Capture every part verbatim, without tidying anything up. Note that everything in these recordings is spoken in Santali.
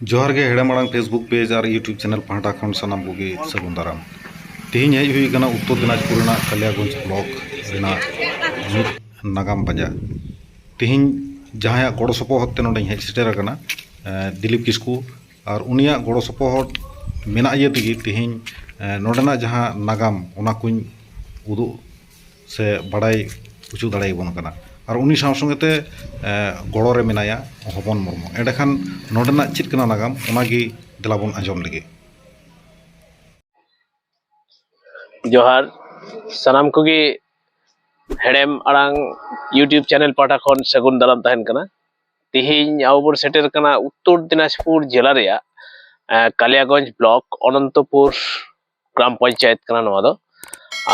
ᱡᱚᱦᱟᱨ ᱜᱮ ᱦᱮᱲᱮᱢ ᱟᱲᱟᱝ Facebook page ᱟᱨ YouTube channel ᱯᱟᱦᱴᱟ ᱠᱷᱚᱱ ᱥᱟᱱᱟᱢ ᱠᱚᱜᱮ ᱥᱟᱹᱜᱩᱱ ᱫᱟᱨᱟᱢ᱾ ᱛᱮᱦᱮᱧ ᱦᱮᱡ ᱦᱩᱭ ᱟᱠᱟᱱᱟ ᱩᱛᱛᱚᱨ ᱫᱤᱱᱟᱡᱽᱯᱩᱨ ᱨᱮᱱᱟᱜ ᱠᱟᱞᱤᱭᱟᱜᱚᱸᱡᱽ block ᱨᱮᱱᱟᱜ ᱢᱤᱫ ᱱᱟᱜᱟᱢ ᱯᱟᱸᱡᱟ᱾ ᱛᱮᱦᱮᱧ ᱡᱟᱦᱟᱸᱭᱟᱜ ᱜᱚᱲᱚ ᱥᱚᱯᱚᱦᱚᱫ ᱛᱮ ᱱᱚᱰᱮᱧ ᱦᱮᱡ ᱥᱮᱴᱮᱨ ᱟᱠᱟᱱᱟ, ᱮ, ᱫᱤᱞᱤᱯ ᱠᱤᱥᱠᱩ, ᱟᱨ ᱩᱱᱤᱭᱟᱜ ᱜᱚᱲᱚ ᱥᱚᱯᱚᱦᱚᱫ ᱢᱮᱱᱟᱜ ᱤᱭᱟᱹ ᱛᱮᱜᱮ ᱛᱮᱦᱮᱧ, ᱮ, ᱱᱚᱰᱮᱱᱟᱜ ᱡᱟᱦᱟᱸ ᱱᱟᱜᱟᱢ, ᱚᱱᱟ ᱠᱚᱧ ᱩᱫᱩᱜ ᱥᱮ ᱵᱟᱲᱟᱭ ᱦᱚᱪᱚ ᱫᱟᱲᱮᱭᱟᱵᱚᱱ ᱠᱟᱱᱟ᱾ ᱟᱨ ᱩᱱᱤ ᱥᱟᱶ ᱥᱚᱸᱜᱮ ᱛᱮ, ᱮ, ᱜᱚᱲᱚ ᱨᱮ ᱢᱮᱱᱟᱭᱟ ᱦᱚᱯᱚᱱ ᱢᱩᱨᱢᱩ᱾ ᱮᱸᱰᱮᱠᱷᱟᱱ ᱱᱚᱰᱮᱱᱟᱜ ᱪᱮᱫ ᱠᱟᱱᱟ ᱱᱟᱜᱟᱢ, ᱚᱱᱟᱜᱮ ᱫᱮᱞᱟ ᱵᱚᱱ ᱟᱸᱡᱚᱢ ᱞᱮᱜᱮ᱾ ᱡᱚᱦᱟᱨ, ᱥᱟᱱᱟᱢ ᱠᱚᱜᱮ ᱦᱮᱲᱮᱢ ᱟᱲᱟᱝ YouTube channel ᱯᱟᱦᱴᱟ ᱠᱷᱚᱱ ᱥᱟᱹᱜᱩᱱ ᱫᱟᱨᱟᱢ ᱛᱟᱦᱮᱱ ᱠᱟᱱᱟ᱾ ᱛᱮᱦᱮᱧ ᱟᱵᱚ ᱵᱚᱱ ᱥᱮᱴᱮᱨ ᱠᱟᱱᱟ ᱩᱛᱛᱚᱨ ᱫᱤᱱᱟᱡᱽᱯᱩᱨ ᱡᱮᱞᱟ ᱨᱮᱭᱟᱜ, ᱮ, ᱠᱟᱞᱤᱭᱟᱜᱚᱸᱡᱽ block ᱚᱱᱚᱱᱛᱚᱯᱩᱨ ᱜᱨᱟᱢ ᱯᱚᱧᱪᱟᱭᱮᱛ ᱠᱟᱱᱟ ᱱᱚᱣᱟ ᱫᱚ᱾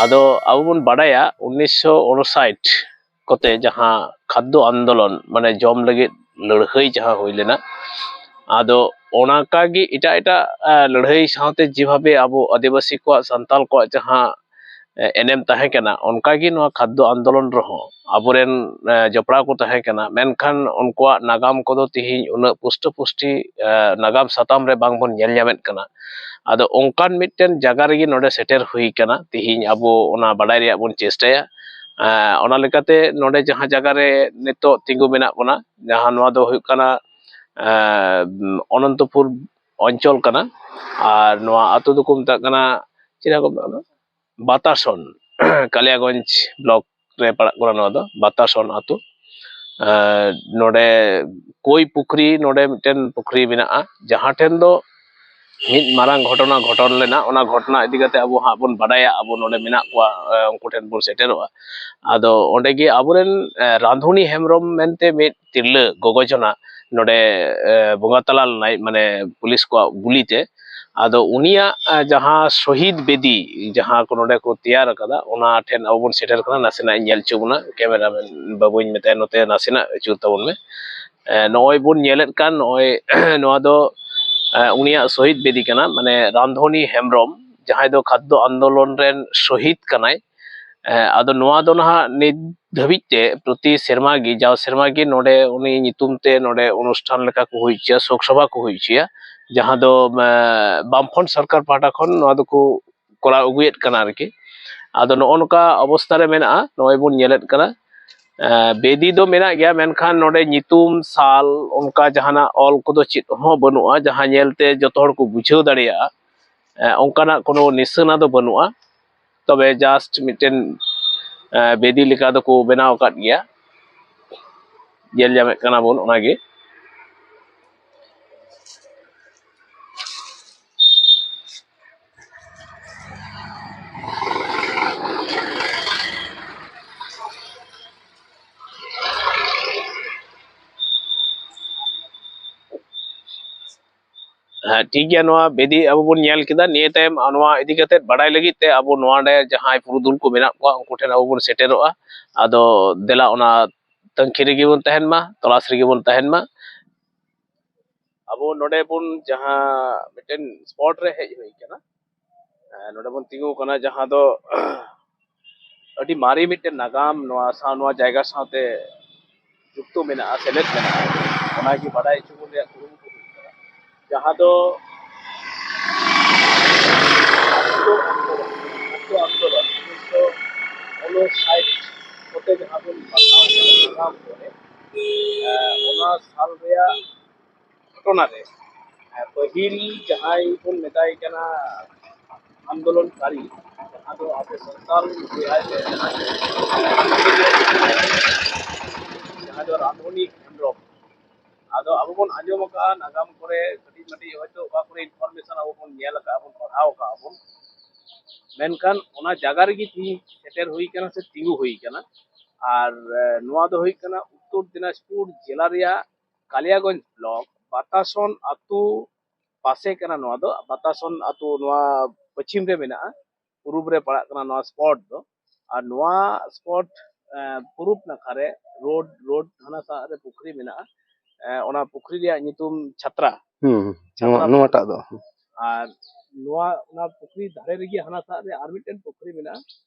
ᱟᱫᱚ ᱟᱵᱚ ᱵᱚᱱ ᱵᱟᱰᱟᱭᱟ ᱩᱱᱤᱥᱥᱚ ᱩᱱᱩᱥᱟᱴ ᱠᱚᱛᱮ ᱡᱟᱦᱟᱸ ᱠᱷᱟᱫᱽᱫᱚ ᱟᱱᱫᱳᱞᱚᱱ, ᱢᱟᱱᱮ ᱡᱚᱢ ᱞᱟᱹᱜᱤᱫ ᱞᱟᱹᱲᱦᱟᱹᱭ ᱡᱟᱦᱟᱸ ᱦᱩᱭ ᱞᱮᱱᱟ, ᱟᱫᱚ ᱚᱱᱠᱟᱜᱮ ᱮᱴᱟᱜ ᱮᱴᱟᱜ, ᱮ, ᱞᱟᱹᱲᱦᱟᱹᱭ ᱥᱟᱶᱛᱮ ᱡᱮᱵᱷᱟᱵᱮ ᱟᱵᱚ ᱟᱹᱫᱤᱵᱟᱹᱥᱤ ᱠᱚᱣᱟᱜ, ᱥᱟᱱᱛᱟᱞ ᱠᱚᱣᱟᱜ ᱡᱟᱦᱟᱸ, ᱮ, ᱮᱱᱮᱢ ᱛᱟᱦᱮᱸ ᱠᱟᱱᱟ, ᱚᱱᱠᱟᱜᱮ ᱱᱚᱣᱟ ᱠᱷᱟᱫᱽᱫᱚ ᱟᱱᱫᱳᱞᱚᱱ ᱨᱮᱦᱚᱸ ᱟᱵᱚᱨᱮᱱ, ᱮ, ᱡᱚᱯᱲᱟᱣ ᱠᱚ ᱛᱟᱦᱮᱸ ᱠᱟᱱᱟ, ᱢᱮᱱᱠᱷᱟᱱ ᱩᱱᱠᱩᱣᱟᱜ ᱱᱟᱜᱟᱢ ᱠᱚᱫᱚ ᱛᱮᱦᱮᱧ ᱩᱱᱟᱹᱜ ᱯᱩᱥᱴᱟᱹ ᱯᱩᱥᱴᱤ, ᱮ, ᱱᱟᱜᱟᱢ ᱥᱟᱛᱟᱢ ᱨᱮ ᱵᱟᱝᱵᱚᱱ ᱧᱮᱞ ᱧᱟᱢᱮᱫ ᱠᱟᱱᱟ᱾ ᱟᱫᱚ ᱚᱱᱠᱟᱱ ᱢᱤᱫᱴᱮᱱ ᱡᱟᱭᱜᱟ ᱨᱮᱜᱮ ᱱᱚᱰᱮ ᱥᱮᱴᱮᱨ ᱦᱩᱭ ᱠᱟᱱᱟ᱾ ᱛᱮᱦᱮᱧ ᱟᱵᱚ ᱚᱱᱟ ᱵᱟᱰᱟᱭ ᱨᱮᱭᱟᱜ ᱵᱚᱱ ᱪᱮᱥᱴᱟᱭᱟ᱾ ᱮᱸ, ᱚᱱᱟ ᱞᱮᱠᱟᱛᱮ ᱱᱚᱰᱮ ᱡᱟᱦᱟᱸ ᱡᱟᱭᱜᱟ ᱨᱮ ᱱᱤᱛᱚᱜ ᱛᱤᱸᱜᱩ ᱢᱮᱱᱟᱜ ᱵᱚᱱᱟ, ᱡᱟᱦᱟᱸ ᱱᱚᱣᱟ ᱫᱚ ᱦᱩᱭᱩᱜ ᱠᱟᱱᱟ, ᱮᱸ, ᱚᱱᱚᱱᱛᱚᱯᱩᱨ ᱚᱧᱪᱚᱞ ᱠᱟᱱᱟ᱾ ᱟᱨ ᱱᱚᱣᱟ ᱟᱹᱛᱩ ᱫᱚᱠᱚ ᱢᱮᱛᱟᱜ ᱠᱟᱱᱟ, ᱪᱮᱫ ᱠᱚ ᱢᱮᱛᱟᱜ ᱠᱟᱱᱟ? ᱵᱟᱛᱟᱥᱚᱱ᱾ ᱠᱟᱞᱤᱭᱟᱜᱚᱸᱡᱽ block ᱨᱮ ᱯᱟᱲᱟᱜ ᱠᱟᱱᱟ ᱱᱚᱣᱟ ᱫᱚ, ᱵᱟᱛᱟᱥᱚᱱ ᱟᱹᱛᱩ᱾ ᱟᱨ ᱱᱚᱰᱮ ᱠᱳᱭ ᱯᱩᱠᱷᱨᱤ, ᱱᱚᱰᱮ ᱢᱤᱫᱴᱮᱱ ᱯᱩᱠᱷᱨᱤ ᱢᱮᱱᱟᱜᱼᱟ, ᱡᱟᱦᱟᱸ ᱴᱷᱮᱱ ᱫᱚ ᱢᱤᱫ ᱢᱟᱨᱟᱝ ᱜᱷᱚᱴᱚᱱᱟ ᱜᱷᱚᱴᱚᱱ ᱞᱮᱱᱟ᱾ ᱚᱱᱟ ᱜᱷᱚᱴᱚᱱᱟ ᱤᱫᱤ ᱠᱟᱛᱮ ᱟᱵᱚ ᱦᱟᱸᱜ ᱵᱚᱱ ᱵᱟᱰᱟᱭᱟ, ᱟᱵᱚ ᱱᱚᱰᱮ ᱢᱮᱱᱟᱜ ᱠᱚᱣᱟ, ᱮ, ᱩᱱᱠᱩ ᱴᱷᱮᱱ ᱵᱚᱱ ᱥᱮᱴᱮᱨᱚᱜᱼᱟ᱾ ᱟᱫᱚ ᱚᱸᱰᱮ ᱜᱮ ᱟᱵᱚᱨᱮᱱ, ᱮ, ᱨᱟᱸᱫᱷᱩᱱᱤ ᱦᱮᱢᱵᱨᱚᱢ ᱢᱮᱱᱛᱮ ᱢᱤᱫ ᱛᱤᱨᱞᱟᱹ ᱜᱚᱜᱚ ᱡᱚᱱᱟ ᱱᱚᱰᱮ, ᱮ, ᱵᱚᱸᱜᱟ ᱛᱟᱞᱟ ᱞᱮᱱᱟᱭ, ᱢᱟᱱᱮ ᱯᱩᱞᱤᱥ ᱠᱚᱣᱟᱜ ᱜᱩᱞᱤ ᱛᱮ᱾ ᱟᱫᱚ ᱩᱱᱤᱭᱟᱜ, ᱮ, ᱡᱟᱦᱟᱸ ᱥᱚᱦᱤᱫ ᱵᱮᱫᱤ ᱡᱟᱦᱟᱸ ᱠᱚ ᱱᱚᱰᱮ ᱠᱚ ᱛᱮᱭᱟᱨ ᱟᱠᱟᱫᱟ, ᱚᱱᱟ ᱴᱷᱮᱱ ᱟᱵᱚ ᱵᱚᱱ ᱥᱮᱴᱮᱨ ᱠᱟᱱᱟ᱾ ᱱᱟᱥᱮᱱᱟᱜ ᱤᱧ ᱧᱮᱞ ᱦᱚᱪᱚ ᱵᱚᱱᱟ, camera man ᱵᱟᱹᱵᱩᱧ ᱢᱮᱛᱟᱭᱟ, ᱱᱚᱛᱮ ᱱᱟᱥᱮᱱᱟᱜ ᱟᱹᱪᱩᱨ ᱛᱟᱵᱚᱱ ᱢᱮ᱾ ᱮ, ᱱᱚᱜᱼᱚᱭ ᱵᱚᱱ ᱧᱮᱞᱮᱫ ᱠᱟᱱ, ᱱᱚᱜᱼᱚᱭ ᱱᱚᱣᱟ ᱫᱚ, ᱮ, ᱩᱱᱤᱭᱟᱜ ᱥᱚᱦᱤᱫ ᱵᱮᱫᱤ ᱠᱟᱱᱟ, ᱢᱟᱱᱮ ᱨᱟᱢᱫᱷᱚᱱᱤ ᱦᱮᱢᱵᱨᱚᱢ, ᱡᱟᱦᱟᱸᱭ ᱫᱚ ᱠᱷᱟᱫᱽᱫᱚ ᱟᱱᱫᱳᱞᱚᱱ ᱨᱮᱱ ᱥᱚᱦᱤᱫ ᱠᱟᱱᱟᱭ᱾ ᱮᱸ, ᱟᱫᱚ ᱱᱚᱣᱟ ᱫᱚ ᱱᱟᱦᱟᱜ ᱱᱤᱛ ᱫᱷᱟᱹᱵᱤᱡ ᱛᱮ ᱯᱨᱚᱛᱤ ᱥᱮᱨᱢᱟ ᱜᱮ, ᱡᱟᱣ ᱥᱮᱨᱢᱟ ᱜᱮ ᱱᱚᱰᱮ ᱩᱱᱤ ᱧᱩᱛᱩᱢ ᱛᱮ ᱱᱚᱰᱮ ᱚᱱᱩᱥᱴᱷᱟᱱ ᱞᱮᱠᱟ ᱠᱚ ᱦᱩᱭ ᱦᱚᱪᱚᱭᱟ, ᱥᱳᱠ ᱥᱚᱵᱷᱟ ᱠᱚ ᱦᱩᱭ ᱦᱚᱪᱚᱭᱟ, ᱡᱟᱦᱟᱸ ᱫᱚ, ᱮᱸ, ᱵᱟᱢᱯᱷᱨᱚᱱᱴ ᱥᱚᱨᱠᱟᱨ ᱯᱟᱦᱴᱟ ᱠᱷᱚᱱ ᱱᱚᱣᱟ ᱫᱚᱠᱚ ᱠᱚᱨᱟᱣ ᱟᱹᱜᱩᱭᱮᱫ ᱠᱟᱱᱟ ᱟᱨᱠᱤ᱾ ᱟᱫᱚ ᱱᱚᱜᱼᱚ ᱱᱚᱝᱠᱟ ᱚᱵᱚᱥᱛᱟ ᱨᱮ ᱢᱮᱱᱟᱜᱼᱟ, ᱱᱚᱜᱼᱚᱭ ᱵᱚᱱ ᱧᱮᱞᱮᱫ ᱠᱟᱱᱟ᱾ ᱮᱸ, ᱵᱮᱫᱤ ᱫᱚ ᱢᱮᱱᱟᱜ ᱜᱮᱭᱟ, ᱢᱮᱱᱠᱷᱟᱱ ᱱᱚᱰᱮ ᱧᱩᱛᱩᱢ, ᱥᱟᱞ, ᱚᱱᱠᱟ ᱡᱟᱦᱟᱱᱟᱜ ᱚᱞ ᱠᱚᱫᱚ ᱪᱮᱫ ᱦᱚᱸ ᱵᱟᱹᱱᱩᱜᱼᱟ, ᱡᱟᱦᱟᱸ ᱧᱮᱞᱛᱮ ᱡᱚᱛᱚ ᱦᱚᱲ ᱠᱚ ᱵᱩᱡᱷᱟᱹᱣ ᱫᱟᱲᱮᱭᱟᱜᱼᱟ᱾ ᱮᱸ, ᱚᱱᱠᱟᱱᱟᱜ ᱠᱳᱱᱳ ᱱᱤᱥᱟᱹᱱᱟ ᱫᱚ ᱵᱟᱹᱱᱩᱜᱼᱟ᱾ ᱛᱚᱵᱮ just ᱢᱤᱫᱴᱮᱱ, ᱮᱸ, ᱵᱮᱫᱤ ᱞᱮᱠᱟ ᱫᱚᱠᱚ ᱵᱮᱱᱟᱣ ᱟᱠᱟᱫ ᱜᱮᱭᱟ, ᱧᱮᱞ ᱧᱟᱢᱮᱫ ᱠᱟᱱᱟ ᱵᱚᱱ ᱚᱱᱟᱜᱮ᱾ ᱦᱮᱸ, ᱴᱷᱤᱠ ᱜᱮᱭᱟ, ᱱᱚᱣᱟ ᱵᱮᱫᱤ ᱟᱵᱚ ᱵᱚᱱ ᱧᱮᱞ ᱠᱮᱫᱟ᱾ ᱱᱤᱭᱟᱹ ᱛᱟᱭᱚᱢ ᱱᱚᱣᱟ ᱤᱫᱤ ᱠᱟᱛᱮ ᱵᱟᱲᱟᱭ ᱞᱟᱹᱜᱤᱫ ᱛᱮ ᱟᱵᱚ ᱱᱚᱣᱟ ᱨᱮ ᱡᱟᱦᱟᱸᱭ ᱯᱩᱨᱩᱫᱷᱩᱞ ᱠᱚ ᱢᱮᱱᱟᱜ ᱠᱚᱣᱟ, ᱩᱱᱠᱩ ᱴᱷᱮᱱ ᱟᱵᱚ ᱵᱚᱱ ᱥᱮᱴᱮᱨᱚᱜᱼᱟ᱾ ᱟᱫᱚ ᱫᱮᱞᱟ, ᱚᱱᱟ ᱛᱟᱹᱝᱠᱷᱤ ᱨᱮᱜᱮ ᱵᱚᱱ ᱛᱟᱦᱮᱱ ᱢᱟ, ᱛᱚᱞᱟᱥ ᱨᱮᱜᱮ ᱵᱚᱱ ᱛᱟᱦᱮᱱ ᱢᱟ᱾ ᱟᱵᱚ ᱱᱚᱰᱮ ᱵᱚᱱ ᱡᱟᱦᱟᱸ ᱢᱤᱫᱴᱮᱱ spot ᱨᱮ ᱦᱮᱡ ᱦᱩᱭ ᱠᱟᱱᱟ, ᱮᱸ, ᱱᱚᱰᱮ ᱵᱚᱱ ᱛᱤᱸᱜᱩ ᱠᱟᱱᱟ, ᱡᱟᱦᱟᱸ ᱫᱚ ᱟᱹᱰᱤ ᱢᱟᱨᱮ ᱢᱤᱫᱴᱮᱱ ᱱᱟᱜᱟᱢ ᱱᱚᱣᱟ ᱥᱟᱶ, ᱱᱚᱣᱟ ᱡᱟᱭᱜᱟ ᱥᱟᱶᱛᱮ ᱡᱩᱠᱛᱚ ᱢᱮᱱᱟᱜᱼᱟ, ᱥᱮᱞᱮᱫ ᱢᱮᱱᱟᱜᱼᱟ, ᱚᱱᱟᱜᱮ ᱵᱟᱰᱟᱭ ᱦᱚᱪᱚ ᱵᱚᱱ ᱨᱮᱭᱟᱜ ᱠᱩᱨᱩᱢᱩᱴᱩ ᱦᱩᱭᱩᱜ ᱠᱟᱱᱟ᱾ ᱡᱟᱦᱟᱸ ᱫᱚ ᱚᱠᱛᱚ ᱟᱱᱫᱳᱞᱚᱱ, ᱚᱠᱛᱚ ᱟᱱᱫᱳᱞᱚᱱ ᱩᱱᱤᱥᱥᱚ ᱩᱱᱥᱟᱴ ᱠᱚᱛᱮ ᱡᱟᱦᱟᱸ ᱵᱚᱱ ᱯᱟᱲᱦᱟᱣ ᱠᱟᱱᱟ ᱱᱟᱜᱟᱢ ᱠᱚᱨᱮ, ᱮᱸ, ᱚᱱᱟ ᱥᱟᱞ ᱨᱮᱭᱟᱜ ᱜᱷᱚᱴᱚᱱᱟ ᱨᱮ, ᱮᱸ, ᱯᱟᱹᱦᱤᱞ ᱡᱟᱦᱟᱸᱭ ᱵᱚᱱ ᱢᱮᱛᱟᱭ ᱠᱟᱱᱟ ᱟᱱᱫᱳᱞᱚᱱᱠᱟᱨᱤ, ᱡᱟᱦᱟᱸ ᱫᱚ ᱟᱵᱚ ᱥᱟᱱᱛᱟᱲ ᱵᱚᱭᱦᱟ ᱨᱮ ᱡᱟᱦᱟᱸᱭ, ᱡᱟᱦᱟᱸ ᱫᱚ ᱨᱟᱢᱫᱷᱚᱱᱤ ᱦᱮᱢᱵᱨᱚᱢ᱾ ᱟᱫᱚ ᱟᱵᱚ ᱵᱚᱱ ᱟᱸᱡᱚᱢ ᱟᱠᱟᱫᱼᱟ ᱱᱟᱜᱟᱢ ᱠᱚᱨᱮ ᱠᱟᱹᱴᱤᱡ ᱢᱟᱹᱴᱤᱡ ᱦᱚᱭᱛᱳ ᱚᱠᱟ ᱠᱚᱨᱮ information ᱟᱵᱚ ᱵᱚᱱ ᱧᱮᱞ ᱟᱠᱟᱫᱼᱟ ᱵᱚᱱ, ᱯᱟᱲᱦᱟᱣ ᱟᱠᱟᱫᱼᱟ ᱵᱚᱱ, ᱢᱮᱱᱠᱷᱟᱱ ᱚᱱᱟ ᱡᱟᱭᱜᱟ ᱨᱮᱜᱮ ᱛᱤᱦᱤᱧ ᱥᱮᱴᱮᱨ ᱦᱩᱭ ᱠᱟᱱᱟ ᱥᱮ ᱛᱤᱸᱜᱩ ᱦᱩᱭ ᱠᱟᱱᱟ᱾ ᱟᱨ, ᱮ, ᱱᱚᱣᱟ ᱫᱚ ᱦᱩᱭᱩᱜ ᱠᱟᱱᱟ ᱩᱛᱛᱚᱨ ᱫᱤᱱᱟᱡᱽᱯᱩᱨ ᱡᱮᱞᱟ ᱨᱮᱭᱟᱜ ᱠᱟᱞᱤᱭᱟᱜᱚᱸᱡᱽ block ᱵᱟᱛᱟᱥᱚᱱ ᱟᱹᱛᱩ ᱯᱟᱥᱮ ᱠᱟᱱᱟ᱾ ᱱᱚᱣᱟ ᱫᱚ ᱵᱟᱛᱟᱥᱚᱱ ᱟᱹᱛᱩ ᱱᱚᱣᱟ ᱯᱚᱪᱷᱤᱢ ᱨᱮ ᱢᱮᱱᱟᱜᱼᱟ, ᱯᱩᱨᱩᱵ ᱨᱮ ᱯᱟᱲᱟᱜ ᱠᱟᱱᱟ ᱱᱚᱣᱟ spot ᱫᱚ᱾ ᱟᱨ ᱱᱚᱣᱟ spot, ᱮ, ᱯᱩᱨᱩᱵ ᱱᱟᱠᱷᱟ ᱨᱮ road, road ᱦᱟᱱᱟ ᱥᱟᱦ ᱨᱮ ᱯᱩᱠᱷᱨᱤ ᱢᱮᱱᱟᱜᱼᱟ, ᱮ, ᱚᱱᱟ ᱯᱩᱠᱷᱨᱤ ᱨᱮᱭᱟᱜ ᱧᱩᱛᱩᱢ ᱪᱷᱟᱛᱨᱟ᱾ ᱦᱩᱸ, ᱦᱩᱸ᱾ ᱱᱚᱣᱟ, ᱪᱷᱟᱛᱨᱟ ᱱᱚᱣᱟᱴᱟᱜ ᱫᱚ᱾ ᱟᱨ ᱱᱚᱣᱟ, ᱚᱱᱟ ᱯᱩᱠᱷᱨᱤ ᱫᱷᱟᱨᱮ ᱨᱮᱜᱮ ᱦᱟᱱᱟ ᱥᱟᱦ ᱨᱮ ᱟᱨ ᱢᱤᱫᱴᱮᱱ ᱯᱩᱠᱷᱨᱤ ᱢᱮᱱᱟᱜᱼᱟ,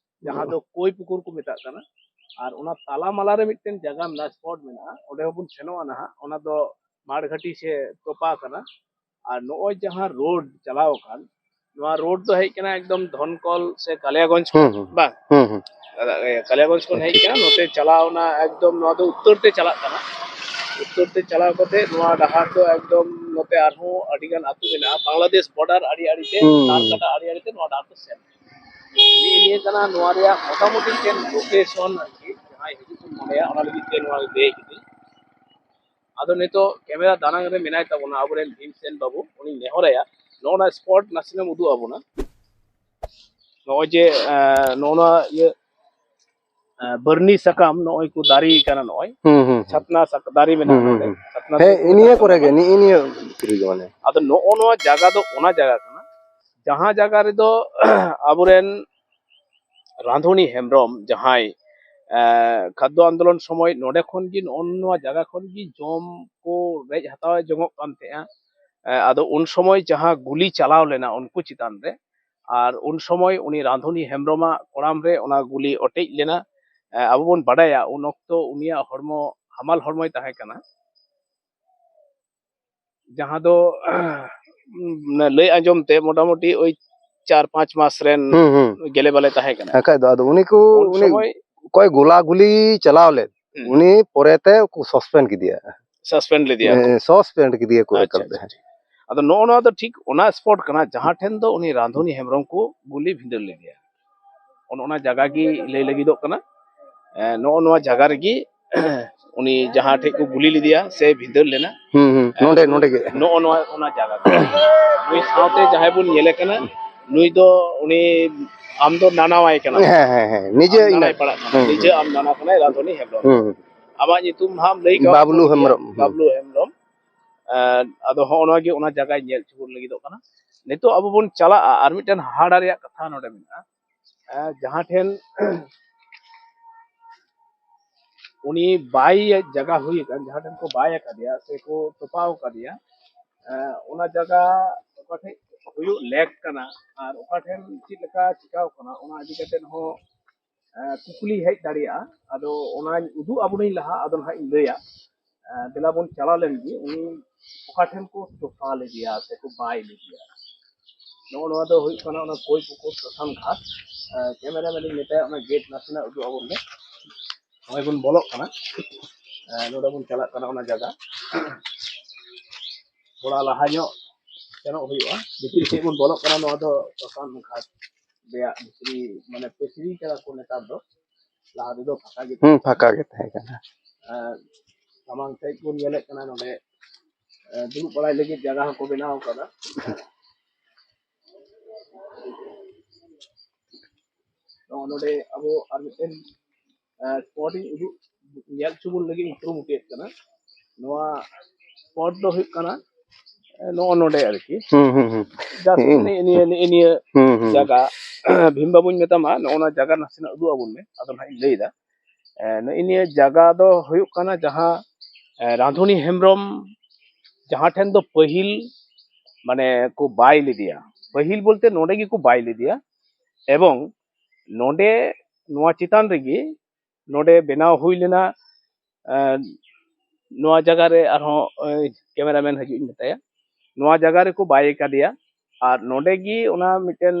ᱡᱟᱦᱟᱸ ᱫᱚ ᱠᱳᱭ ᱯᱩᱠᱩᱨ ᱠᱚ ᱢᱮᱛᱟᱜ ᱠᱟᱱᱟ᱾ ᱟᱨ ᱚᱱᱟ ᱛᱟᱞᱟ ᱢᱟᱞᱟ ᱨᱮ ᱢᱤᱫᱴᱮᱱ ᱡᱟᱭᱜᱟ ᱢᱮᱱᱟᱜᱼᱟ, ᱥᱯᱚᱴ ᱢᱮᱱᱟᱜᱼᱟ, ᱚᱸᱰᱮ ᱦᱚᱸᱵᱚᱱ ᱥᱮᱱᱚᱜᱼᱟ ᱱᱟᱦᱟᱜ᱾ ᱚᱱᱟ ᱫᱚ ᱢᱟᱲᱜᱷᱟᱴᱤ ᱥᱮ ᱛᱚᱯᱟ ᱠᱟᱱᱟ᱾ ᱟᱨ ᱱᱚᱜᱼᱚᱭ ᱡᱟᱦᱟᱸ ᱨᱳᱰ ᱪᱟᱞᱟᱣ ᱟᱠᱟᱱ, ᱱᱚᱣᱟ ᱨᱳᱰ ᱫᱚ ᱦᱮᱡ ᱠᱟᱱᱟ ᱮᱠᱫᱚᱢ ᱫᱷᱚᱱᱠᱚᱞ ᱥᱮ ᱠᱟᱞᱤᱭᱟᱜᱚᱸᱡᱽ ᱠᱷᱚᱱ, ᱦᱩᱸ, ᱦᱩᱸ᱾ ᱵᱟᱝ? ᱦᱩᱸ, ᱦᱩᱸ᱾ ᱠᱟᱞᱤᱭᱟᱜᱚᱸᱡᱽ ᱠᱷᱚᱱ ᱦᱮᱡ ᱠᱟᱱᱟ, ᱱᱚᱛᱮ ᱪᱟᱞᱟᱣ ᱮᱱᱟ ᱮᱠᱫᱚᱢ, ᱱᱚᱣᱟ ᱫᱚ ᱩᱛᱛᱚᱨ ᱛᱮ ᱪᱟᱞᱟᱜ ᱠᱟᱱᱟ᱾ ᱩᱛᱛᱚᱨ ᱛᱮ ᱪᱟᱞᱟᱣ ᱠᱟᱛᱮ ᱱᱚᱣᱟ ᱰᱟᱦᱟᱨ ᱫᱚ ᱮᱠᱫᱚᱢ ᱱᱚᱛᱮ ᱟᱨᱦᱚᱸ ᱟᱹᱰᱤ ᱜᱟᱱ ᱟᱹᱛᱩ ᱢᱮᱱᱟᱜᱼᱟ, ᱵᱟᱝᱞᱟᱫᱮᱥ ᱵᱚᱰᱟᱨ ᱟᱲᱮ ᱟᱲᱮ ᱛᱮ, ᱦᱩᱸ᱾ ᱛᱟᱨ ᱠᱟᱴᱟ ᱟᱲᱮ ᱟᱲᱮ ᱛᱮ ᱱᱚᱣᱟ ᱰᱟᱦᱟᱨ ᱫᱚ ᱥᱮᱱ᱾ ᱱᱤᱭᱟᱹ ᱠᱟᱱᱟ ᱱᱚᱣᱟ ᱨᱮᱭᱟᱜ ᱢᱚᱴᱟᱢᱩᱴᱤ ᱢᱤᱫᱴᱮᱱ ᱞᱳᱠᱮᱥᱚᱱ ᱟᱨᱠᱤ, ᱡᱟᱦᱟᱸᱭ ᱦᱤᱡᱩᱜ ᱠᱚ ᱢᱚᱱᱮᱭᱟ, ᱚᱱᱟ ᱞᱟᱹᱜᱤᱫ ᱛᱮ ᱱᱚᱣᱟ ᱞᱟᱹᱭ ᱠᱤᱫᱟᱹᱧ᱾ ᱟᱫᱚ ᱱᱤᱛᱚᱜ ᱠᱮᱢᱮᱨᱟ ᱫᱟᱱᱟᱝ ᱨᱮ ᱢᱮᱱᱟᱭ ᱛᱟᱵᱚᱱᱟ ᱟᱵᱚᱨᱮᱱ ᱵᱷᱤᱢᱥᱮᱱ ᱵᱟᱹᱵᱩ, ᱩᱱᱤ ᱱᱮᱦᱚᱨᱟᱭᱟ ᱱᱚᱜᱼᱚ ᱱᱟ ᱥᱯᱚᱴ ᱱᱟᱥᱮᱱᱟᱜ ᱮᱢ ᱩᱫᱩᱜ ᱟᱵᱚᱱᱟ᱾ ᱱᱚᱜᱼᱚᱭ ᱡᱮ, ᱮᱸ, ᱱᱚᱜᱼᱚ ᱱᱚᱣᱟ ᱤᱭᱟᱹ, ᱮᱸ, ᱵᱟᱹᱨᱱᱤ ᱥᱟᱠᱟᱢ ᱱᱚᱜᱼᱚᱭ ᱠᱚ ᱫᱟᱨᱮ ᱠᱟᱱᱟ, ᱱᱚᱜᱼᱚᱭ ᱦᱩᱸ, ᱦᱩᱸ, ᱦᱩᱸ᱾ ᱪᱷᱟᱛᱱᱟ ᱥᱟᱠ-, ᱫᱟᱨᱮ ᱢᱮᱱᱟᱜᱼᱟ ᱦᱩᱸ, ᱦᱩᱸ, ᱱᱚᱰᱮ᱾ ᱦᱩᱸ᱾ ᱪᱷᱟᱛᱱᱟ ᱦᱮᱸ, ᱫᱟᱨᱮ ᱤᱱᱤᱭᱟᱹ ᱢᱮᱱᱟᱜᱼᱟ ᱠᱚᱨᱮ ᱜᱮ, ᱱᱚᱰᱮ᱾ ᱱᱤᱜᱼᱤ ᱱᱤᱭᱟᱹ ᱵᱷᱤᱛᱨᱤ ᱜᱮ ᱢᱟᱱᱮ᱾ ᱟᱫᱚ ᱱᱚᱜᱼᱚ ᱱᱚᱣᱟ ᱡᱟᱭᱜᱟ ᱫᱚ ᱚᱱᱟ ᱡᱟᱭᱜᱟ ᱠᱟᱱᱟ, ᱡᱟᱦᱟᱸ ᱡᱟᱭᱜᱟ ᱨᱮᱫᱚ ᱟᱵᱚᱨᱮᱱ ᱨᱟᱸᱫᱷᱩᱱᱤ ᱦᱮᱢᱵᱨᱚᱢ ᱡᱟᱦᱟᱸᱭ, ᱮ, ᱠᱷᱟᱫᱽᱫᱚ ᱟᱱᱫᱳᱞᱚᱱ ᱥᱚᱢᱚᱭ ᱱᱚᱰᱮ ᱠᱷᱚᱱ ᱜᱮ, ᱱᱚᱜᱼᱚ ᱱᱚᱣᱟ ᱡᱟᱭᱜᱟ ᱠᱷᱚᱱ ᱜᱮ ᱡᱚᱢ ᱠᱚ ᱨᱮᱡ ᱦᱟᱛᱟᱣ ᱡᱚᱝᱚᱜ ᱠᱟᱱ ᱛᱟᱦᱮᱸᱜᱼᱟ᱾ ᱮ, ᱟᱫᱚ ᱩᱱ ᱥᱚᱢᱚᱭ ᱡᱟᱦᱟᱸ ᱜᱩᱞᱤ ᱪᱟᱞᱟᱣ ᱞᱮᱱᱟ ᱩᱱᱠᱩ ᱪᱮᱛᱟᱱ ᱨᱮ, ᱟᱨ ᱩᱱ ᱥᱚᱢᱚᱭ ᱩᱱᱤ ᱨᱟᱸᱫᱷᱩᱱᱤ ᱦᱮᱢᱵᱨᱚᱢᱟᱜ ᱠᱚᱲᱟᱢ ᱨᱮ ᱚᱱᱟ ᱜᱩᱞᱤ ᱚᱴᱮᱡ ᱞᱮᱱᱟ᱾ ᱮ, ᱟᱵᱚ ᱵᱚᱱ ᱵᱟᱰᱟᱭᱟ ᱩᱱ ᱚᱠᱛᱚ ᱩᱱᱤᱭᱟᱜ ᱦᱚᱲᱢᱚ ᱦᱟᱢᱟᱞ ᱦᱚᱲᱢᱚᱭ ᱛᱟᱦᱮᱸ ᱠᱟᱱᱟ᱾ ᱡᱟᱦᱟᱸ ᱫᱚ, ᱢᱟᱱᱮ, ᱞᱟᱹᱭ ᱟᱸᱡᱚᱢ ᱛᱮ ᱢᱚᱴᱟᱢᱩᱴᱤ ᱳᱭ ᱪᱟᱨ ᱯᱟᱸᱪ ᱢᱟᱥ ᱨᱮᱱ ᱦᱩᱸ, ᱦᱩᱸ᱾ ᱜᱮᱞᱮ ᱵᱟᱞᱮ ᱛᱟᱦᱮᱸ ᱠᱟᱱᱟ᱾ ᱵᱟᱠᱷᱟᱡ ᱫᱚ ᱟᱫᱚ ᱩᱱᱤ ᱠᱚ, ᱩᱱ ᱩᱱᱤ ᱥᱚᱢᱚᱭ ᱚᱠᱚᱭ ᱜᱚᱞᱟ ᱜᱩᱞᱤ ᱪᱟᱞᱟᱣ ᱞᱮᱫ, ᱦᱩᱸ᱾ ᱩᱱᱤ ᱯᱚᱨᱮᱛᱮ ᱠᱚ suspend ᱠᱮᱫᱮᱭᱟ᱾ Suspend ᱞᱮᱫᱮᱭᱟ ᱠᱚ᱾ ᱦᱮᱸ, suspend ᱠᱮᱫᱮᱭᱟ ᱠᱚ ᱟᱪᱪᱷᱟ, ᱮᱠᱟᱞ ᱛᱮ᱾ ᱟᱪᱪᱷᱟ, ᱟᱪᱪᱷᱟ᱾ ᱟᱫᱚ ᱱᱚᱜᱼᱚ ᱱᱚᱣᱟ ᱫᱚ ᱴᱷᱤᱠ ᱚᱱᱟ spot ᱠᱟᱱᱟ ᱡᱟᱦᱟᱸ ᱴᱷᱮᱱ ᱫᱚ ᱩᱱᱤ ᱨᱟᱸᱫᱷᱩᱱᱤ ᱦᱮᱢᱵᱨᱚᱢ ᱠᱚ ᱜᱩᱞᱤ ᱵᱷᱤᱸᱫᱟᱹᱲ ᱞᱮᱫᱮᱭᱟ᱾ ᱚᱱ ᱚᱱᱟ ᱡᱟᱭᱜᱟ ᱜᱮ ᱞᱟᱹᱭ ᱞᱟᱹᱜᱤᱫᱚᱜ ᱠᱟᱱᱟ᱾ ᱮ, ᱱᱚᱜᱼᱚ ᱱᱚᱣᱟ ᱡᱟᱭᱜᱟ ᱨᱮᱜᱮ ᱩᱱᱤ ᱡᱟᱦᱟᱸ ᱴᱷᱮᱡ ᱠᱚ ᱜᱩᱞᱤ ᱞᱮᱫᱮᱭᱟ ᱥᱮ ᱵᱷᱤᱸᱫᱟᱹᱲ ᱞᱮᱱᱟ, ᱦᱩᱸ, ᱦᱩᱸ, ᱮ, ᱱᱚᱰᱮ, ᱱᱚᱰᱮ ᱜᱮ᱾ ᱱᱚᱜᱼᱚ ᱱᱚᱣᱟ, ᱚᱱᱟ ᱡᱟᱭᱜᱟ ᱠᱟᱱᱟ᱾ ᱱᱩᱭ ᱥᱟᱶᱛᱮ ᱡᱟᱦᱟᱸᱭ ᱵᱚᱱ ᱧᱮᱞᱮ ᱠᱟᱱᱟ, ᱱᱩᱭ ᱫᱚ ᱩᱱᱤ, ᱟᱢ ᱫᱚ ᱱᱟᱱᱟᱣᱟᱭ ᱠᱟᱱᱟ᱾ ᱦᱮᱸ, ᱦᱮᱸ, ᱦᱮᱸ, ᱱᱤᱡᱮ ᱟᱢ ᱤᱧ ᱱᱟᱱᱟᱭ ᱫᱚ᱾ ᱯᱟᱲᱟᱜ ᱠᱟᱱᱟ, ᱦᱩᱸ, ᱱᱤᱡᱮ ᱦᱩᱸ᱾ ᱟᱢ ᱱᱟᱱᱟ ᱠᱟᱱᱟᱭ, ᱨᱟᱸᱫᱷᱩᱱᱤ ᱦᱮᱢᱵᱨᱚᱢ᱾ ᱦᱩᱸ, ᱦᱩᱸ᱾ ᱟᱢᱟᱜ ᱧᱩᱛᱩᱢ ᱦᱟᱸᱜ ᱞᱟᱹᱭ ᱠᱟᱣᱟᱫ ᱵᱟᱵᱞᱩ ᱵᱚᱱ ᱜᱮᱭᱟ, ᱦᱮᱢᱵᱨᱚᱢ, ᱦᱩᱸ᱾ ᱵᱟᱵᱞᱩ ᱦᱮᱢᱵᱨᱚᱢ᱾ ᱮ, ᱟᱫᱚ ᱦᱚᱸᱜᱼᱚ ᱱᱚᱣᱟ ᱜᱮ ᱚᱱᱟ ᱡᱟᱭᱜᱟᱭ ᱧᱮᱞ ᱦᱚᱪᱚ ᱵᱚᱱ ᱞᱟᱹᱜᱤᱫᱚᱜ ᱠᱟᱱᱟ᱾ ᱱᱤᱛᱚᱜ ᱟᱵᱚ ᱵᱚᱱ ᱪᱟᱞᱟᱜᱼᱟ, ᱟᱨ ᱢᱤᱫᱴᱮᱱ ᱦᱟᱦᱟᱲᱟ ᱨᱮᱭᱟᱜ ᱠᱟᱛᱷᱟ ᱱᱚᱰᱮ ᱢᱮᱱᱟᱜᱼᱟ᱾ ᱮ, ᱡᱟᱦᱟᱸ ᱴᱷᱮᱱ ᱩᱱᱤ ᱵᱟᱭ ᱡᱟᱭᱜᱟ ᱦᱩᱭ ᱟᱠᱟᱱ, ᱡᱟᱦᱟᱸ ᱴᱷᱮᱱ ᱠᱚ ᱵᱟᱭ ᱟᱠᱟᱫᱮᱭᱟ ᱥᱮ ᱠᱚ ᱛᱚᱯᱟᱣ ᱟᱠᱟᱫᱮᱭᱟ, ᱮ, ᱚᱱᱟ ᱡᱟᱭᱜᱟ ᱚᱠᱟ ᱴᱷᱮᱡ ᱦᱩᱭᱩᱜ ᱞᱮᱠ ᱠᱟᱱᱟ, ᱟᱨ ᱚᱠᱟ ᱴᱷᱮᱱ ᱪᱮᱫ ᱞᱮᱠᱟ ᱪᱤᱠᱟᱣ ᱠᱟᱱᱟ, ᱚᱱᱟ ᱤᱫᱤ ᱠᱟᱛᱮ ᱦᱚᱸ ᱠᱩᱠᱞᱤ ᱦᱮᱡ ᱫᱟᱲᱮᱭᱟᱜᱼᱟ᱾ ᱟᱫᱚ ᱚᱱᱟᱧ ᱩᱫᱩᱜ ᱟᱵᱚᱱᱟᱹᱧ ᱞᱟᱦᱟ, ᱟᱫᱚ ᱱᱟᱦᱟᱜ ᱤᱧ ᱞᱟᱹᱭᱟ᱾ ᱫᱮᱞᱟ ᱵᱚᱱ ᱪᱟᱞᱟᱣ ᱞᱮᱱ ᱜᱮ, ᱩᱱᱤ ᱚᱠᱟ ᱴᱷᱮᱱ ᱠᱚ ᱪᱚᱯᱟ ᱞᱮᱫᱮᱭᱟ ᱥᱮ ᱠᱚ ᱵᱟᱭ ᱞᱮᱫᱮᱭᱟ᱾ ᱱᱚᱜᱼᱚ ᱱᱚᱣᱟ ᱫᱚ ᱦᱩᱭᱩᱜ ᱠᱟᱱᱟ ᱚᱱᱟ ᱠᱳᱭ ᱯᱩᱠᱩᱨ ᱥᱚᱥᱟᱱ ᱜᱷᱟᱴ᱾ ᱠᱮᱢᱮᱨᱟ ᱢᱮᱱ ᱤᱧ ᱢᱮᱛᱟᱭᱟ ᱚᱱᱟ ᱜᱮᱴ ᱱᱟᱥᱮᱱᱟᱜ ᱩᱫᱩᱜ ᱟᱵᱚᱱ ᱢᱮ᱾ ᱱᱚᱜᱼᱚᱭ ᱵᱚᱱ ᱵᱚᱞᱚᱜ ᱠᱟᱱᱟ᱾ ᱱᱚᱰᱮ ᱵᱚᱱ ᱪᱟᱞᱟᱜ ᱠᱟᱱᱟ ᱚᱱᱟ ᱡᱟᱭᱜᱟ᱾ ᱛᱷᱚᱲᱟ ᱞᱟᱦᱟ ᱧᱚᱜ ᱥᱮᱱᱚᱜ ᱦᱩᱭᱩᱜᱼᱟ, ᱵᱷᱤᱛᱤᱨ ᱥᱮᱫ ᱵᱚᱱ ᱵᱚᱞᱚᱜ ᱠᱟᱱᱟ᱾ ᱱᱚᱣᱟ ᱫᱚ ᱥᱚᱥᱟᱱ ᱜᱷᱟᱴ ᱨᱮᱭᱟᱜ ᱵᱷᱤᱛᱨᱤ, ᱢᱟᱱᱮ ᱯᱟᱹᱪᱨᱤ ᱠᱟᱫᱟ ᱠᱚ ᱱᱮᱛᱟᱨ ᱫᱚ, ᱞᱟᱦᱟ ᱛᱮᱫᱚ ᱯᱷᱟᱸᱠᱟ ᱜᱮ ᱦᱩᱸ, ᱯᱷᱟᱸᱠᱟ ᱜᱮ ᱛᱟᱦᱮᱸ ᱠᱟᱱᱟ᱾ ᱟᱨ ᱥᱟᱢᱟᱝ ᱥᱮᱫ ᱵᱚᱱ ᱧᱮᱞᱮᱫ ᱠᱟᱱᱟ ᱱᱚᱰᱮ, ᱮ, ᱫᱩᱲᱩᱵ ᱵᱟᱲᱟᱭ ᱞᱟᱹᱜᱤᱫ ᱡᱟᱭᱜᱟ ᱦᱚᱸᱠᱚ ᱵᱮᱱᱟᱣ ᱟᱠᱟᱫᱟ᱾ ᱱᱚᱜᱼᱚ ᱱᱚᱰᱮ ᱟᱵᱚ ᱟᱨ ᱢᱤᱫᱴᱮᱱ, ᱮ, ᱥᱯᱚᱴ ᱤᱧ ᱩᱫᱩᱜ, ᱧᱮᱞ ᱦᱚᱪᱚ ᱵᱚᱱ ᱞᱟᱹᱜᱤᱫ ᱤᱧ ᱠᱩᱨᱩᱢᱩᱴᱩᱭᱮᱫ ᱠᱟᱱᱟ᱾ ᱱᱚᱣᱟ ᱥᱯᱚᱴ ᱫᱚ ᱦᱩᱭᱩᱜ ᱠᱟᱱᱟ, ᱮ, ᱱᱚᱜᱼᱚ ᱱᱚᱰᱮ ᱟᱨᱠᱤ᱾ ᱦᱩᱸ, ᱦᱩᱸ, ᱦᱩᱸ᱾ Just ᱦᱩᱸ᱾ ᱱᱤᱭᱟᱹ, ᱱᱤᱭᱟᱹ, ᱱᱤᱭᱟᱹ, ᱱᱤᱭᱟᱹ ᱦᱩᱸ, ᱦᱩᱸ᱾ ᱡᱟᱭᱜᱟ, ᱵᱷᱤᱢ ᱵᱟᱵᱩᱧ ᱢᱮᱛᱟᱢᱟ, ᱱᱚᱜᱼᱚ ᱱᱚᱣᱟ ᱡᱟᱭᱜᱟ ᱱᱟᱥᱮᱱᱟᱜ ᱩᱫᱩᱜ ᱟᱵᱚᱱ ᱢᱮ, ᱟᱫᱚ ᱱᱟᱦᱟᱜ ᱤᱧ ᱞᱟᱹᱭᱫᱟ᱾ ᱮ, ᱱᱤᱭᱟᱹ ᱡᱟᱭᱜᱟ ᱫᱚ ᱦᱩᱭᱩᱜ ᱠᱟᱱᱟ ᱡᱟᱦᱟᱸ, ᱮ, ᱨᱟᱸᱫᱷᱩᱱᱤ ᱦᱮᱢᱵᱨᱚᱢ ᱡᱟᱦᱟᱸ ᱴᱷᱮᱱ ᱫᱚ ᱯᱟᱹᱦᱤᱞ ᱢᱟᱱᱮ ᱠᱚ ᱵᱟᱭ ᱞᱮᱫᱮᱭᱟ, ᱯᱟᱹᱦᱤᱞ ᱵᱚᱞᱛᱮ ᱱᱚᱰᱮ ᱜᱮᱠᱚ ᱵᱟᱭ ᱞᱮᱫᱮᱭᱟ, ᱮᱵᱚᱝ ᱱᱚᱰᱮ ᱱᱚᱣᱟ ᱪᱮᱛᱟᱱ ᱨᱮᱜᱮ ᱱᱚᱰᱮ ᱵᱮᱱᱟᱣ ᱦᱩᱭ ᱞᱮᱱᱟ᱾ ᱮ, ᱱᱚᱣᱟ ᱡᱟᱭᱜᱟ ᱨᱮ ᱟᱨᱦᱚᱸ, ᱮ, ᱠᱮᱢᱮᱨᱟᱢᱮᱱ ᱦᱤᱡᱩᱜ ᱤᱧ ᱢᱮᱛᱟᱭᱟ, ᱱᱚᱣᱟ ᱡᱟᱭᱜᱟ ᱨᱮᱠᱚ ᱵᱟᱭ ᱠᱟᱫᱮᱭᱟ᱾ ᱟᱨ ᱱᱚᱰᱮ ᱜᱮ ᱚᱱᱟ ᱢᱤᱫᱴᱮᱱ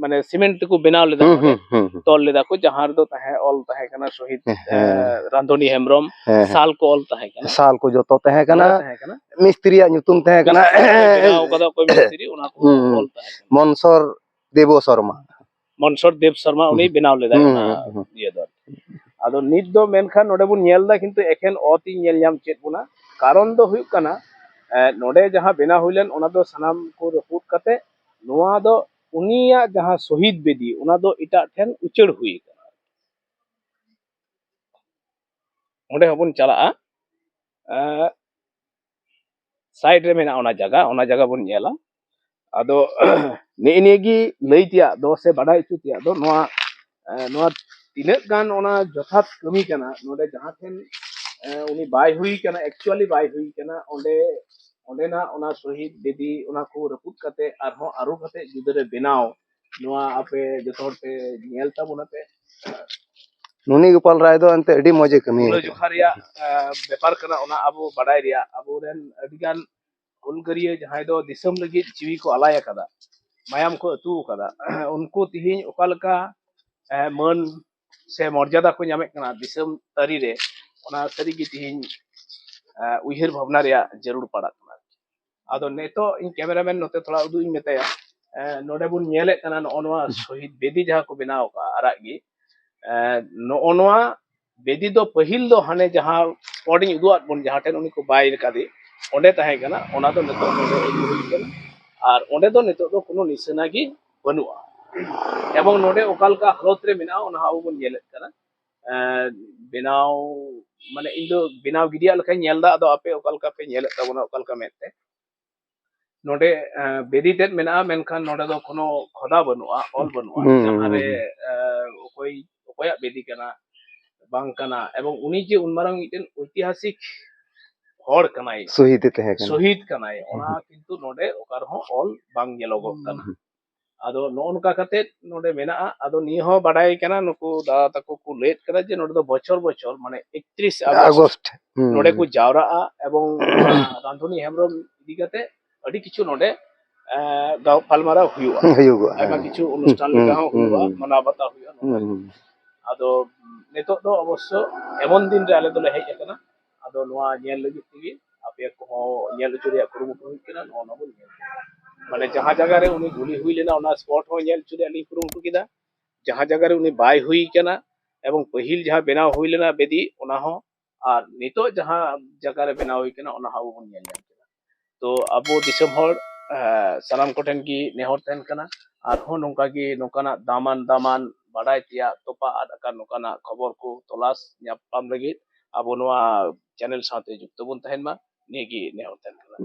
ᱢᱟᱱᱮ ᱥᱤᱢᱮᱱᱴ ᱛᱮᱠᱚ ᱵᱮᱱᱟᱣ ᱞᱮᱫᱟ, ᱦᱩᱸ, ᱱᱚᱰᱮ ᱦᱩᱸ, ᱦᱩᱸ, ᱦᱩᱸ᱾ ᱛᱚᱞ ᱞᱮᱫᱟ ᱠᱚ, ᱡᱟᱦᱟᱸ ᱨᱮᱫᱚ ᱛᱟᱦᱮᱸ ᱚᱞ ᱛᱟᱦᱮᱸ ᱠᱟᱱᱟ ᱥᱚᱦᱤᱫ, ᱦᱮᱸ, ᱮ, ᱦᱮᱸ᱾ ᱨᱟᱸᱫᱷᱩᱱᱤ ᱦᱮᱢᱵᱨᱚᱢ, ᱦᱮᱸ, ᱦᱮᱸ᱾ ᱥᱟᱞ ᱠᱚ ᱚᱞ ᱛᱟᱦᱮᱸ ᱠᱟᱱᱟ᱾ ᱥᱟᱞ ᱠᱚ ᱡᱚᱛᱚ ᱛᱟᱦᱮᱸ ᱠᱟᱱᱟ᱾ ᱱᱚᱰᱮ ᱛᱟᱦᱮᱸ ᱠᱟᱱᱟ᱾ ᱢᱤᱥᱛᱨᱤᱭᱟᱜ ᱧᱩᱛᱩᱢ ᱛᱟᱦᱮᱸ ᱠᱟᱱᱟ᱾ ᱢᱤᱥᱛᱨᱤ ᱠᱚ ᱵᱮᱱᱟᱣ ᱠᱟᱫᱟ, ᱚᱠᱚᱭ ᱢᱤᱥᱛᱨᱤ, ᱚᱱᱟ ᱠᱚ ᱦᱩᱸ, ᱦᱩᱸ᱾ ᱚᱞ ᱛᱟᱦᱮᱸ ᱠᱟᱱᱟ᱾ ᱢᱚᱱᱥᱚᱨ ᱫᱮᱵᱚ ᱥᱚᱨᱢᱟ᱾ ᱢᱚᱱᱥᱚᱨ ᱫᱮᱵ ᱥᱚᱨᱢᱟ ᱩᱱᱤ ᱦᱩᱸ᱾ ᱵᱮᱱᱟᱣ ᱞᱮᱫᱟᱭ ᱦᱩᱸ, ᱚᱱᱟ ᱦᱩᱸ, ᱦᱩᱸ᱾ ᱤᱭᱟᱹ ᱫᱚ᱾ ᱟᱫᱚ ᱱᱤᱛ ᱫᱚ ᱢᱮᱱᱠᱷᱟᱱ ᱱᱚᱰᱮ ᱵᱚᱱ ᱧᱮᱞ ᱮᱫᱟ, ᱠᱤᱱᱛᱩ ᱮᱠᱮᱱ ᱚᱛ ᱤᱧ ᱧᱮᱞ ᱧᱟᱢ ᱪᱮᱫ ᱵᱚᱱᱟ᱾ ᱠᱟᱨᱚᱱ ᱫᱚ ᱦᱩᱭᱩᱜ ᱠᱟᱱᱟ, ᱮ, ᱱᱚᱰᱮ ᱡᱟᱦᱟᱸ ᱵᱮᱱᱟᱣ ᱦᱩᱭ ᱞᱮᱱ, ᱚᱱᱟ ᱫᱚ ᱥᱟᱱᱟᱢ ᱠᱚ ᱨᱟᱹᱯᱩᱫ ᱠᱟᱛᱮ ᱱᱚᱣᱟ ᱫᱚ ᱩᱱᱤᱭᱟᱜ ᱡᱟᱦᱟᱸ ᱥᱚᱦᱤᱫ ᱵᱮᱫᱤ, ᱚᱱᱟ ᱫᱚ ᱮᱴᱟᱜ ᱴᱷᱮᱱ ᱩᱪᱟᱹᱲ ᱦᱩᱭ ᱟᱠᱟᱱᱟ᱾ ᱚᱸᱰᱮ ᱦᱚᱸᱵᱚᱱ ᱪᱟᱞᱟᱜᱼᱟ᱾ ᱮ, ᱥᱟᱭᱤᱰ ᱨᱮ ᱢᱮᱱᱟᱜᱼᱟ ᱚᱱᱟ ᱡᱟᱭᱜᱟ, ᱚᱱᱟ ᱡᱟᱭᱜᱟ ᱵᱚᱱ ᱧᱮᱞᱟ᱾ ᱟᱫᱚ ᱱᱮᱜᱼᱮ ᱱᱤᱭᱟᱹ ᱜᱮ ᱞᱟᱹᱭ ᱛᱮᱭᱟᱜ ᱫᱚ ᱥᱮ ᱵᱟᱰᱟᱭ ᱦᱚᱪᱚ ᱛᱮᱭᱟᱜ ᱫᱚ ᱱᱚᱣᱟ, ᱮ, ᱱᱚᱣᱟ ᱛᱤᱱᱟᱹᱜ ᱜᱟᱱ ᱚᱱᱟ ᱡᱚᱛᱷᱟᱛ ᱠᱟᱹᱢᱤ ᱠᱟᱱᱟ, ᱱᱚᱰᱮ ᱡᱟᱦᱟᱸ ᱴᱷᱮᱱ, ᱮ, ᱩᱱᱤ ᱵᱟᱭ ᱦᱩᱭ ᱠᱟᱱᱟ, actually ᱵᱟᱭ ᱦᱩᱭ ᱠᱟᱱᱟ, ᱚᱸᱰᱮ ᱚᱸᱰᱮᱱᱟᱜ ᱚᱱᱟ ᱥᱚᱦᱤᱫ ᱵᱮᱫᱤ, ᱚᱱᱟ ᱠᱚ ᱨᱟᱹᱯᱩᱫ ᱠᱟᱛᱮ ᱟᱨᱦᱚᱸ ᱟᱹᱨᱩ ᱠᱟᱛᱮ ᱡᱩᱫᱟᱹ ᱨᱮ ᱵᱮᱱᱟᱣ, ᱱᱚᱣᱟ ᱟᱯᱮ ᱡᱚᱛᱚ ᱦᱚᱲ ᱯᱮ ᱧᱮᱞ ᱛᱟᱵᱚᱱᱟ ᱯᱮ᱾ ᱱᱩᱱᱤ ᱜᱳᱯᱟᱞ ᱨᱟᱭ ᱫᱚ ᱮᱱᱛᱮ ᱟᱹᱰᱤ ᱢᱚᱡᱽ ᱮ ᱠᱟᱹᱢᱤ ᱛᱩᱞᱟᱹ ᱟᱠᱟᱫᱟ᱾ ᱡᱚᱠᱷᱟ ᱨᱮᱭᱟᱜ ᱵᱮᱯᱟᱨ ᱠᱟᱱᱟ, ᱚᱱᱟ ᱟᱵᱚ ᱵᱟᱰᱟᱭ ᱨᱮᱭᱟᱜ᱾ ᱟᱵᱚᱨᱮᱱ ᱟᱹᱰᱤᱜᱟᱱ ᱦᱩᱞᱜᱟᱹᱨᱤᱭᱟᱹ ᱡᱟᱦᱟᱸᱭ ᱫᱚ ᱫᱤᱥᱚᱢ ᱞᱟᱹᱜᱤᱫ ᱡᱤᱣᱤ ᱠᱚ ᱟᱞᱟᱭ ᱟᱠᱟᱫᱟ, ᱢᱟᱭᱟᱢ ᱠᱚ ᱟᱹᱛᱩ ᱟᱠᱟᱫᱟ, ᱩᱱᱠᱩ ᱛᱤᱦᱤᱧ ᱚᱠᱟ ᱞᱮᱠᱟ ᱢᱟᱹᱱ ᱥᱮ ᱢᱚᱨᱡᱟᱫᱟ ᱠᱚ ᱧᱟᱢᱮᱫ ᱠᱟᱱᱟ ᱫᱤᱥᱚᱢ ᱛᱟᱹᱨᱤ ᱨᱮ, ᱚᱱᱟ ᱥᱟᱹᱨᱤᱜᱮ ᱛᱤᱦᱤᱧ ᱩᱭᱦᱟᱹᱨ ᱵᱷᱟᱵᱽᱱᱟ ᱨᱮᱭᱟᱜ ᱡᱟᱹᱨᱩᱲ ᱯᱟᱲᱟᱜ ᱠᱟᱱᱟ᱾ ᱟᱫᱚ ᱱᱤᱛᱚᱜ ᱤᱧ cameraman ᱱᱚᱛᱮ ᱛᱷᱚᱲᱟ ᱩᱫᱩᱜ ᱤᱧ ᱢᱮᱛᱟᱭᱟ᱾ ᱱᱚᱰᱮ ᱵᱚᱱ ᱧᱮᱞᱮᱫ ᱠᱟᱱᱟ ᱱᱚᱜᱼᱚ ᱱᱚᱣᱟ ᱥᱚᱦᱤᱫ ᱵᱮᱫᱤ ᱡᱟᱦᱟᱸ ᱠᱚ ᱵᱮᱱᱟᱣ ᱟᱠᱟᱫᱼᱟ ᱟᱨᱟᱜ ᱜᱮ, ᱱᱚᱜᱼᱚ ᱱᱚᱣᱟ ᱵᱮᱫᱤ ᱫᱚ ᱯᱟᱹᱦᱤᱞ ᱫᱚ ᱦᱟᱱᱮ ᱡᱟᱦᱟᱸ spot ᱤᱧ ᱩᱫᱩᱜ ᱟᱫ ᱵᱚᱱ, ᱡᱟᱦᱟᱸ ᱴᱷᱮᱱ ᱩᱱᱤ ᱠᱚ ᱵᱟᱭ ᱠᱟᱫᱮ, ᱚᱸᱰᱮ ᱛᱟᱦᱮᱸ ᱠᱟᱱᱟ᱾ ᱚᱱᱟ ᱫᱚ ᱱᱤᱛᱚᱜ ᱱᱚᱰᱮ ᱟᱹᱜᱩ ᱦᱩᱭ ᱠᱟᱱᱟ, ᱟᱨ ᱚᱸᱰᱮ ᱫᱚ ᱱᱤᱛᱚᱜ ᱫᱚ ᱠᱳᱱᱳ ᱱᱤᱥᱟᱹᱱᱟ ᱜᱮ ᱵᱟᱹᱱᱩᱜᱼᱟ᱾ ᱮᱵᱚᱝ ᱱᱚᱰᱮ ᱚᱠᱟ ᱞᱮᱠᱟ ᱦᱟᱞᱚᱛ ᱨᱮ ᱢᱮᱱᱟᱜᱼᱟ, ᱚᱱᱟ ᱦᱚᱸ ᱟᱵᱚ ᱵᱚᱱ ᱧᱮᱞᱮᱫ ᱠᱟᱱᱟ᱾ ᱵᱮᱱᱟᱣ, ᱢᱟᱱᱮ ᱤᱧ ᱫᱚ ᱵᱮᱱᱟᱣ ᱜᱤᱰᱤᱭᱟᱜ ᱞᱮᱠᱟᱧ ᱧᱮᱞ ᱮᱫᱟ᱾ ᱟᱫᱚ ᱟᱯᱮ ᱚᱠᱟ ᱞᱮᱠᱟ ᱯᱮ ᱧᱮᱞᱮᱫ ᱛᱟᱵᱚᱱᱟ, ᱚᱠᱟ ᱞᱮᱠᱟ ᱢᱮᱫ ᱛᱮ? ᱱᱚᱰᱮ ᱵᱮᱫᱤ ᱛᱮᱫ ᱢᱮᱱᱟᱜᱼᱟ, ᱢᱮᱱᱠᱷᱟᱱ ᱱᱚᱰᱮ ᱫᱚ ᱠᱳᱱᱳ ᱠᱷᱚᱫᱟ ᱵᱟᱹᱱᱩᱜᱼᱟ, ᱚᱞ ᱵᱟᱹᱱᱩᱜᱼᱟ᱾ ᱦᱩᱸ, ᱡᱟᱦᱟᱸ ᱨᱮ ᱚᱠᱚᱭ, ᱚᱠᱚᱭᱟᱜ ᱵᱮᱫᱤ ᱠᱟᱱᱟ, ᱵᱟᱝ ᱠᱟᱱᱟ, ᱮᱵᱚᱝ ᱩᱱᱤ ᱡᱮ ᱩᱱ ᱢᱟᱨᱟᱝ ᱢᱤᱫᱴᱮᱱ ᱳᱭᱛᱤᱦᱟᱥᱤᱠ ᱦᱚᱲ ᱠᱟᱱᱟᱭ, ᱥᱚᱦᱤᱫ ᱮ ᱛᱟᱦᱮᱸ ᱠᱟᱱᱟ᱾ ᱥᱚᱦᱤᱫ ᱠᱟᱱᱟᱭ, ᱚᱱᱟ ᱦᱩᱸ᱾ ᱠᱤᱱᱛᱩ ᱱᱚᱰᱮ ᱚᱠᱟ ᱨᱮᱦᱚᱸ ᱚᱞ ᱵᱟᱝ ᱧᱮᱞᱚᱜᱚᱜ ᱠᱟᱱᱟ᱾ ᱦᱩᱸ᱾ ᱟᱫᱚ ᱱᱚᱜᱼᱚ ᱱᱚᱝᱠᱟ ᱠᱟᱛᱮ ᱱᱚᱰᱮ ᱢᱮᱱᱟᱜᱼᱟ᱾ ᱟᱫᱚ ᱱᱤᱭᱟᱹ ᱦᱚᱸ ᱵᱟᱰᱟᱭ ᱠᱟᱱᱟ, ᱱᱩᱠᱩ ᱫᱟᱫᱟ ᱛᱟᱠᱚ ᱠᱚ ᱞᱟᱹᱭᱮᱫ ᱠᱟᱱᱟ ᱡᱮ ᱱᱚᱰᱮ ᱫᱚ ᱵᱚᱪᱷᱚᱨ ᱵᱚᱪᱷᱚᱨ, ᱢᱟᱱᱮ ᱮᱠᱛᱨᱤᱥ ᱟᱜᱚᱥᱴ ᱟᱜᱚᱥᱴ᱾ ᱦᱩᱸ᱾ ᱱᱚᱰᱮ ᱠᱚ ᱡᱟᱣᱨᱟᱜᱼᱟ, ᱮᱵᱚᱝ ᱨᱟᱱᱫᱷᱩᱱᱤ ᱦᱮᱢᱵᱨᱚᱢ ᱤᱫᱤ ᱠᱟᱛᱮ ᱟᱹᱰᱤ ᱠᱤᱪᱷᱩ ᱱᱚᱰᱮ ᱜᱟᱞᱢᱟᱨᱟᱣ ᱦᱩᱭᱩᱜᱼᱟ᱾ ᱦᱩᱭᱩᱜᱼᱟ, ᱟᱭᱢᱟ ᱦᱮᱸ᱾ ᱠᱤᱪᱷᱩ ᱚᱱᱩᱥᱴᱷᱟᱱ ᱦᱩᱸ, ᱞᱮᱠᱟ ᱦᱚᱸ ᱦᱩᱸ, ᱦᱩᱭᱩᱜᱼᱟ, ᱦᱩᱸ᱾ ᱢᱟᱱᱟᱣ ᱵᱟᱛᱟᱣ ᱦᱩᱭᱩᱜᱼᱟ ᱱᱚᱰᱮ᱾ ᱦᱩᱸ, ᱦᱩᱸ᱾ ᱟᱫᱚ ᱱᱤᱛᱚᱜ ᱫᱚ ᱚᱵᱚᱥᱥᱚ ᱮᱢᱚᱱ ᱫᱤᱱ ᱨᱮ ᱟᱞᱮ ᱫᱚᱞᱮ ᱦᱮᱡ ᱟᱠᱟᱱᱟ, ᱟᱫᱚ ᱱᱚᱣᱟ ᱧᱮᱞ ᱞᱟᱹᱜᱤᱫ ᱛᱮᱜᱮ ᱟᱯᱮ ᱠᱚᱦᱚᱸ ᱧᱮᱞ ᱦᱚᱪᱚ ᱨᱮᱭᱟᱜ ᱠᱩᱨᱩᱢᱩᱴᱩ ᱦᱩᱭᱩᱜ ᱠᱟᱱᱟ᱾ ᱱᱚᱜᱼᱚ ᱱᱚᱣᱟ ᱵᱚᱱ ᱧᱮᱞ ᱠᱟᱱᱟ, ᱢᱟᱱᱮ ᱡᱟᱦᱟᱸ ᱡᱟᱭᱜᱟ ᱨᱮ ᱩᱱᱤ ᱜᱩᱞᱤ ᱦᱩᱭ ᱞᱮᱱᱟ, ᱚᱱᱟ spot ᱦᱚᱸ ᱧᱮᱞ ᱦᱚᱪᱚ ᱨᱮᱭᱟᱜ ᱞᱤᱧ ᱠᱩᱨᱩᱢᱩᱴᱩ ᱠᱮᱫᱟ᱾ ᱡᱟᱦᱟᱸ ᱡᱟᱭᱜᱟ ᱨᱮ ᱩᱱᱤ ᱵᱟᱭ ᱦᱩᱭ ᱠᱟᱱᱟ ᱮᱵᱚᱝ ᱯᱟᱹᱦᱤᱞ ᱡᱟᱦᱟᱸ ᱵᱮᱱᱟᱣ ᱦᱩᱭ ᱞᱮᱱᱟ ᱵᱮᱫᱤ, ᱚᱱᱟ ᱦᱚᱸ, ᱟᱨ ᱱᱤᱛᱚᱜ ᱡᱟᱦᱟᱸ ᱡᱟᱭᱜᱟ ᱨᱮ ᱵᱮᱱᱟᱣ ᱦᱩᱭ ᱠᱟᱱᱟ, ᱚᱱᱟ ᱦᱚᱸ ᱟᱵᱚ ᱵᱚᱱ ᱧᱮᱞ ᱧᱟᱢ ᱠᱮᱫᱟ᱾ ᱛᱚ ᱟᱵᱚ ᱫᱤᱥᱚᱢ ᱦᱚᱲ, ᱥᱟᱱᱟᱢ ᱠᱚᱴᱷᱮᱱ ᱜᱮ ᱱᱮᱦᱚᱨ ᱛᱟᱦᱮᱱ ᱠᱟᱱᱟ, ᱟᱨᱦᱚᱸ ᱱᱚᱝᱠᱟ ᱜᱮ ᱱᱚᱝᱠᱟᱱᱟᱜ ᱫᱟᱢᱟᱱ ᱫᱟᱢᱟᱱ ᱵᱟᱰᱟᱭ ᱛᱮᱭᱟᱜ, ᱛᱚᱯᱟ ᱟᱫ ᱟᱠᱟᱱ ᱱᱚᱝᱠᱟᱱᱟᱜ ᱠᱷᱚᱵᱚᱨ ᱠᱚ ᱛᱚᱞᱟᱥ ᱧᱟᱯᱟᱢ ᱞᱟᱹᱜᱤᱫ ᱟᱵᱚ ᱱᱚᱣᱟ channel ᱥᱟᱶᱛᱮ ᱡᱩᱠᱛᱚ ᱵᱚᱱ ᱛᱟᱦᱮᱱ ᱢᱟ, ᱱᱤᱭᱟᱹ ᱜᱮ ᱱᱮᱦᱚᱨ ᱛᱟᱦᱮᱱ ᱠᱟᱱᱟ᱾